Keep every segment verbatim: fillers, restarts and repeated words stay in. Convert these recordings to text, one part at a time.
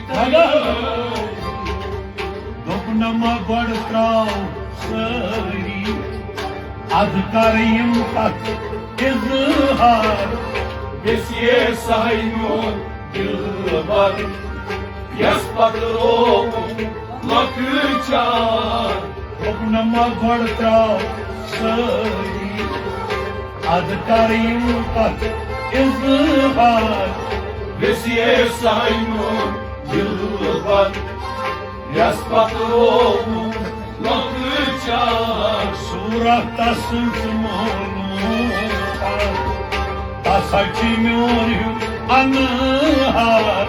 مگر دوٚپنَما گۄڈٕ ترٛاو سٲری، اَدٕ کَرٕ یِم کَتھ اِظہار۔ ویسے سہی میون دِلبر، یَس پَتہٕ رووُم لۄکچار۔ دوٚپنَما گۄڈٕ ترٛاو سٲری، اَدٕ کَرٕ یِم کَتھ اِظہار۔ ویسے سہی میون دِلبر، یَس پَتہٕ رووُم لۄکچار۔ صوٗرت تَسٕنٛز مولوٗم، تَس ہا چھِ میون ہیوٗ اَنہار۔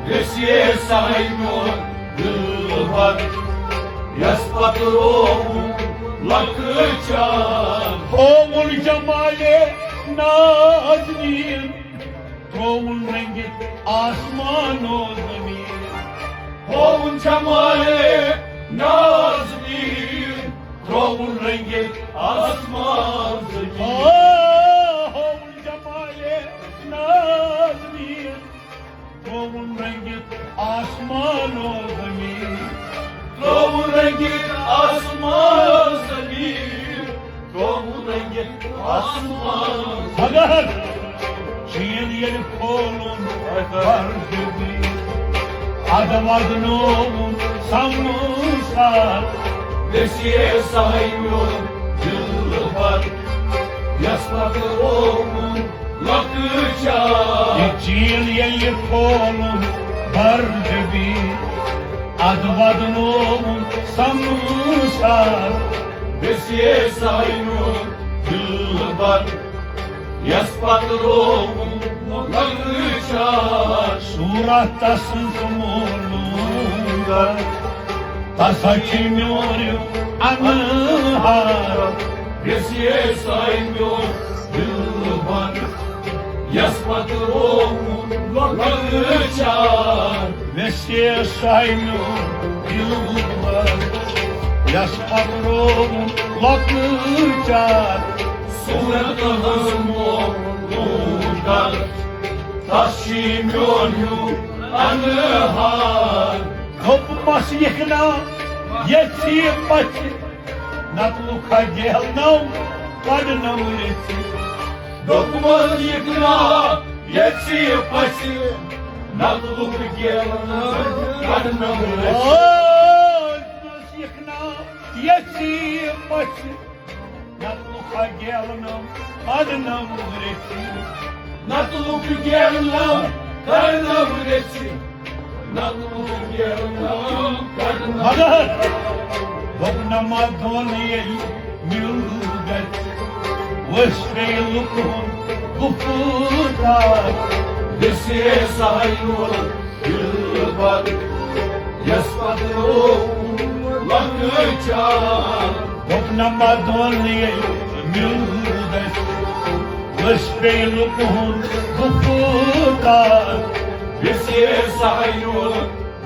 ویسے سہی میون دِلبر، یَس پَتہٕ رووُم لۄکچار۔ ہووُن جمالِ نازنیٖن، ترٛووُن رٔنٛگِتھ آسمان و زٔمیٖن۔ ہووُن جمالِ نازنیٖن، ترٛووُن رٔنٛگِتھ آسمان زٔمیٖن۔ آ، ہووُن جمالِ نازنیٖن، ترٛووُن رٔنٛگِتھ آسمان و زٔمیٖن۔ ترٛووُن رٔنٛگِتھ آسمان زٔمیٖن۔ ترٛووُن رٔنٛگِتھ آسمان۔ مگر چیٖل ییٚلہِ کھولُن برجبی، اَدٕ وَدنووُن سَمسار۔ ویسے سہی میون دِلبر، یَس پَتہٕ رووُم لۄکچار۔ یہِ چیٖل ییٚلہِ کھولُن برجبی، اَدٕ وَدنووُن سَمسار۔ ویسے سہی میون دِلبر، یَس پَتہٕ رووُم لۄکچار۔ صوٗرت تَسٕنٛز مولوٗم، تَس ہا چھِ میون اَنہار۔ ویسے سہی میون دِلبر، یَس پَتہٕ رووُم لۄکچار۔ ویسے سہی میون دِلبر، یَس پَتہٕ رووُم لۄکچار۔ صوٗرت ہٕنٛز مولوٗم کر، تَس چھُ میون ہیوٗ اَنہار۔ دوٚپمَس یِکھ نا یَژھِ پَژھِ، نَتہٕ لُکھ ہا گیلنَم کَڑنَم رٔژھِ۔ دوٚپمَس یِکھ نا یَژھِ پَژھِ، نَتہٕ لُکھ گیلنَم کَڑنَم رٔژھِ۔ آ، دوٚپمَس یِکھ نا یَژھِ پَژھِ، نَتہٕ لُکھ ہا گیلنَم کَڑنَم رٔژھِ۔ نَتہٕ لُکھ گیلنَم کَڑنَم رٔژھِ۔ نَتہٕ لُکھ گیلنَم کَڑنَم۔ مگر دوٚپنَما دۄن ییٚلہِ میوٗل گژھِ، ؤسۍ پیٚیہِ لُکہٕ ہُنٛد گُفتار۔ ویسے سہی میون دِلبر، یَس پَتہٕ رووُم لۄکچار۔ دوٚپنَما دۄن ییٚلہِ میوٗل گژھِ، ؤسۍ پیٚیہِ لُکہٕ ہُنٛد گُفتار۔ ویسے سہی میون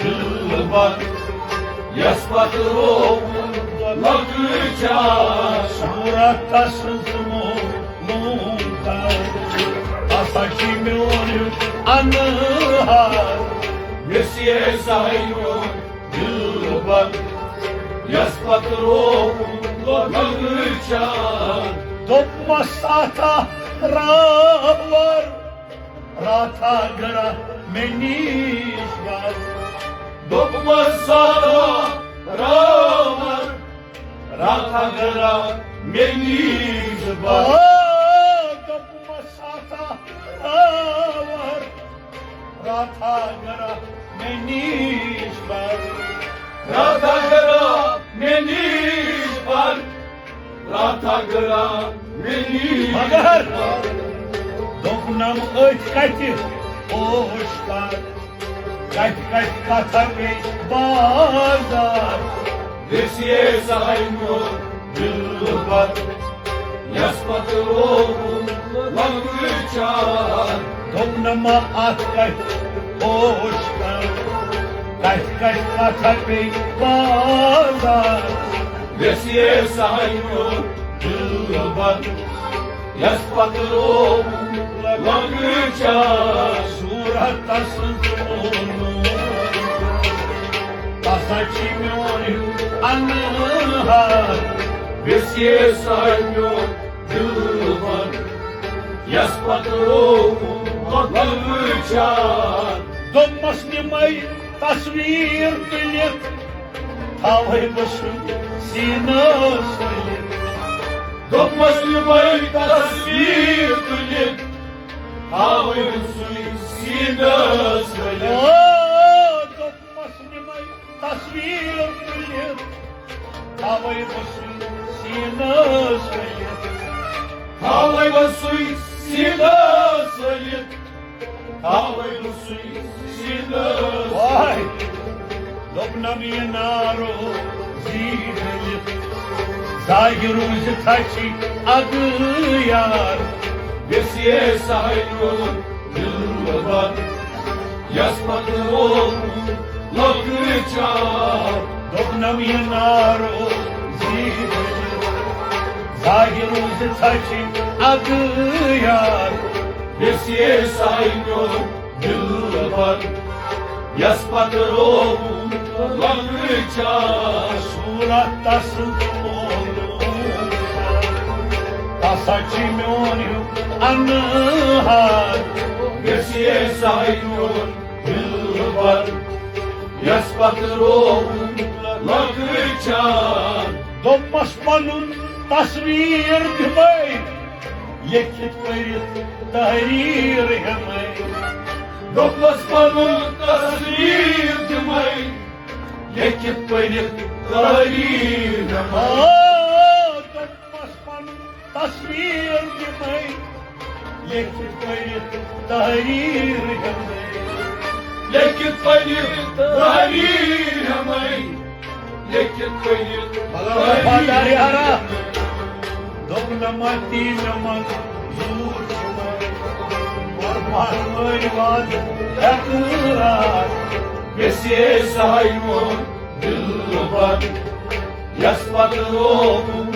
دِلبر، یَس پَتہٕ رووُم لۄکچار۔ صوٗرت تَسٕنٛز مولوٗم کر، تَس ہا چھِ میون اَنہار۔ ویسے سہی میون دِلبر، یَس پَتہٕ رووُم لۄکچار۔ دوٚپمَس ساتھا راوَر، راتھا گرا مےٚ نِش بَر۔ دوٚپمَس ساتھا راوَر، راتھا گرا مےٚ نِش بَر۔ آ، دوٚپمَس ساتھا راوَر، راتھا گرا مےٚ نِش بَر۔ راتھا گرا مےٚ نِش بَر۔ راتھا گرا مےٚ نِش۔ مگر دوٚپنَم أتھۍ کَتہِ اوش کر، کَتہِ کَتہِ کَتھا پیٚیہِ بازار۔ ویسے سہی میون دِلبر، یَس پَتہٕ رووُم لۄکچار۔ دوٚپنَما اَتھ کَتہِ اوش کر، کَتہِ کَتہِ کَتھا پیٚیہِ بازار۔ ویسے سہی میون دِلبر، یَس پَتہٕ رووُم لۄکچار۔ صوٗرت تَسٕنٛز مولوٗم ہسا چھی میون ہیوٗ انہار۔ ویسے ساے میون دلبر، یس پتہٕ رووُم لۄکچار۔ دوٚپمس نِمَے تصویر تُلِتھ، تھاوَے بہٕ سُہ سیٖنس ؤلِتھ۔ دوٚپمس نِمَے تصویر تُلِتھ، تھاوَے بہٕ سُہ سیٖنس ؤلِتھ۔ آ، دوٚپمس نِمَے تصویر تُلِتھ، تھاوَے بہٕ سُہ سیٖنس ؤلِتھ۔ تھاوَے بہٕ سُہ سیٖنس ؤلِتھ۔ تھاوَے بہٕ سُہ سیٖنس۔ واے۔ دوٚپنم یہِ نارو زیٖٹھ ؤلِتھ۔ زاگہِ روٗزِتھ ہا چھی اَدٕ یار۔ ویسے ساے میون دلبر، یس پتہٕ رووُم لۄکچار۔ دوٚپنم یہِ نارو زیٖٹھ ؤلِتھ۔ زاگہِ روٗزِتھ ہا چھی اَدٕ یار۔ ویسے ساے میون دلبر، یس پتہٕ رووُم لۄکچار۔ صوٗرت تسٕنٛز مولوٗم۔ تس ہا چھی میون ہیوٗ انہار۔ ویسے ساے میون دلبر، یس پتہٕ رووُم لۄکچار۔ دوٚپمس پنُن تصویر دِمَے، لیکھِتھ پٔرِتھ تحریر ہٮ۪مَے۔ دوٚپمس پنُن تصویر دِمَے، لیکھِتھ پٔرِتھ تحریر ہٮ۪مَے۔ آ، دوٚپمس پنُن تصویر دِمَے، لیکھِتھ پٔرِتھ تحریر ہٮ۪مَے۔ لیکھِتھ پٔرِتھ تحریر ہٮ۪مَے۔ لیکھِتھ پٔرِتھ بلا تحریر۔ وفادار یارا۔ دوٚپنم تی مےٚ منظوٗر چھُ وۄنۍ۔ قۄربان وٲلۍ وعدٕ اقرار۔ ویسے ساے میون دلبر، یس پتہٕ رووُم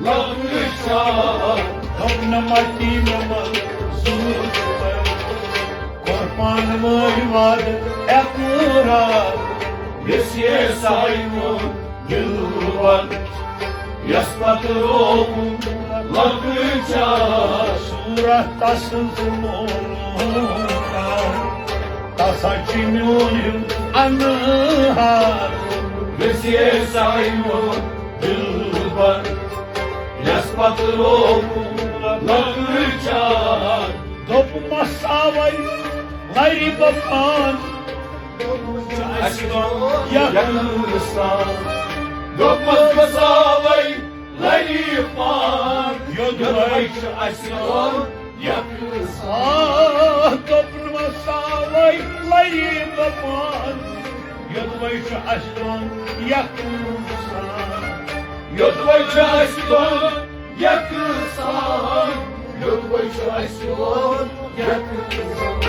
لۄکچار۔ دوٚپنم تی مےٚ منظوٗر چھُ وۄنۍ۔ قۄربان وٲلۍ وعدٕ اقرار۔ ویسے ساے میون دلبر، یس پتہٕ رووُم لۄکچار۔ صوٗرت تسٕنٛز مولوٗم کر، تس ہا چھی میون ہیوٗ انہار۔ ویسے ساے میون دلبر، یس پتہٕ رووُم لۄکچار۔ دوٚپمس ساے لرِ بہٕ پان، اَسہِ دۄن یقہٕ سان۔ دوٚپمس بہٕ ساے لرِ پان، یوٚدوَے چھُ اَسہِ دۄن یقہٕ سان۔ آ، دوٚپمس ساے لرِ بہٕ پان، یوٚدوَے چھُ اَسہِ دۄن یقہٕ سان۔ یوٚدوَے چھُ اَسہِ دۄن یقہٕ سان، یوٚدوَے چھُ اَسہِ دۄن یقہٕ سان۔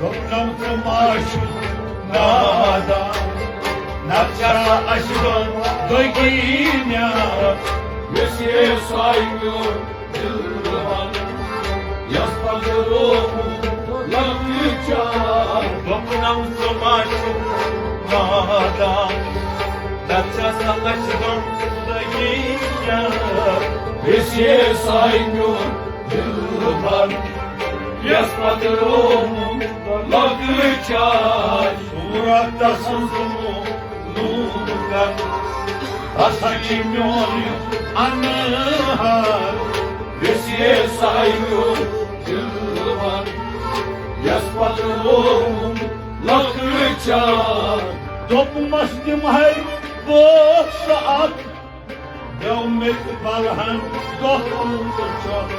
دوٚپنم ژٕ ما چھُکھ نادان، نتہٕ چھا اَسہِ دۄن دۄگی نیان۔ ویسے ساے میون دلبر، یس پتہٕ رووُم لۄکچار۔ دوٚپنم ژٕ ما چھُکھ نادان، نتہٕ چھا اَسہِ دۄن دۄگی نیان۔ ویسے ساے میون دلبر، یس پتہٕ رووُم لۄکچار۔ صوٗرت تسٕنٛز مولوٗم کر، ہسا چھی میون ہیوٗ انہار۔ ویسے ساے میون دلبر، یس پتہٕ رووُم لۄکچار۔ دوٚپمس دِمہَے پونٛسہٕ اکھ، گوٚو مےٚ تہِ بلہن دۄکھ تہٕ ژھۄکھ۔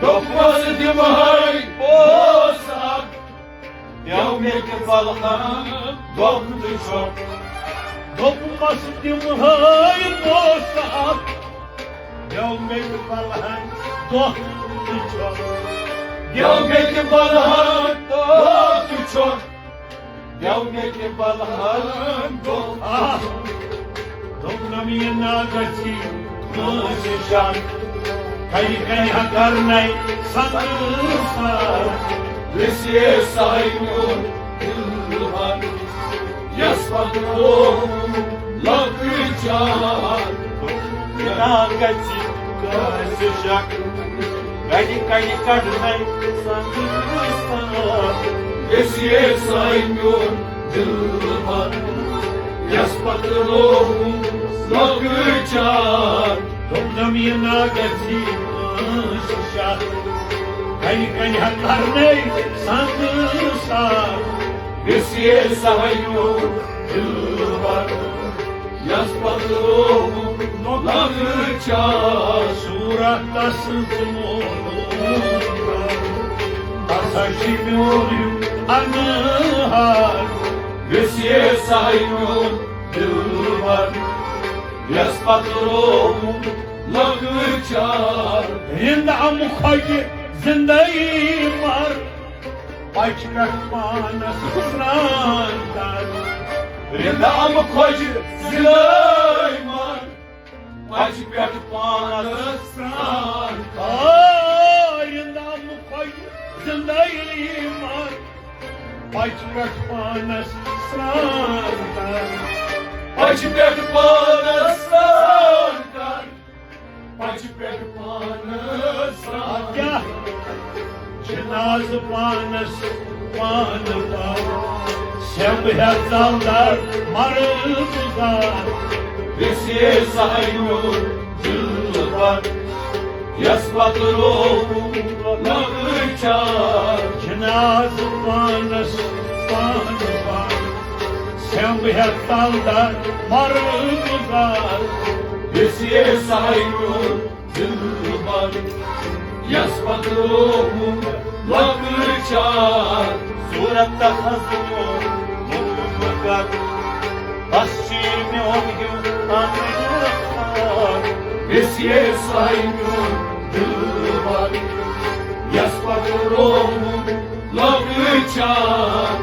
دوٚپمس دِمہَے پونٛسہٕ اکھ، گوٚو مےٚ تہِ بلہن دۄکھ تہٕ ژھۄکھ۔ دوٚپمس دِمہَے پونٛسہٕ اکھ، گوٚو مےٚ تہِ بلہن دۄکھ تہٕ ژھۄکھ۔ گوٚو مےٚ تہِ بلہن دۄکھ تہٕ ژھۄکھ۔ گٮ۪و مےٚ تہِ بلہن گوٚو۔ آہ! دوٚپنم یہِ نا گژھی کٲنٛسہِ شک، کَرِ کَرِ ہا کرنَے سنسار۔ ویسے ساے میون دلبر، یس پتہٕ روو لۄکچار۔ بنا گژھِ کٲنٛسہِ شک، کنہِ کنہِ کڑنَے سنگہٕ سار۔ ویسے ساے میون دلبر، یس پتہٕ روو لۄکچار۔ دوٚپنم یہِ نا گژھِ کٲنٛسہِ شک، کنہِ کنہِ ہا کرنَے سنگہٕ سار۔ ویسے ساے میون دلبر، یس پتہٕ روو لۄکچار۔ صورت تسٕنٛز موموٗل، بسا چھِ میون ہیوٗ انہار۔ ویسے ساے میون دلبر، یس پتہٕ روو لۄکچار۔ رِند امہٕ کھۄجہِ زِندَے مر، پچہِ پٮ۪ٹھ پانس سرٛان کر۔ رِند امہٕ کھۄجہِ زِندَے مر، پچہِ پٮ۪ٹھ پانس سرٛان کر۔ آ، رِند امہٕ کھۄجہِ زِندَے مر، پچہِ پٮ۪ٹھ پانس سرٛان کر۔ پچہِ پٮ۪ٹھ پانس سرٛان کر۔ پچہِ پٮ۪ٹھ پانس سرٛان۔ کیٛاہ؟ جنازٕ پانس پانہٕ پتھ، سٮ۪مبہٕ ہٮ۪تھ ژلدار مرٕ گُزار۔ ویسے ساے میون دلبر، یس پتہٕ روو لۄکچار۔ جنازٕ پانس پانہٕ پتھ، سٮ۪مبہٕ ہٮ۪تھ ژلدار مرٕ گُزار۔ ویسے ساے میون دلبر، یس پتہٕ روو لۄکچار۔ صورت تسٕنٛز موموٗل کر، بس چھِ میون ہیوٗ انہار۔ ویسے ساے میون دلبر، یس پتہٕ روو لۄکچار۔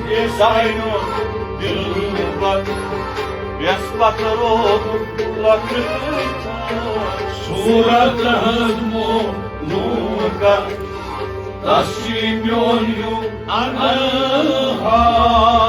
ویسے ساے میون دلبر، یس پتہٕ روو لۄکچار۔ صورت ہٕنٛز موموٗل کر، تس چھِ میون ہیوٗ انہار۔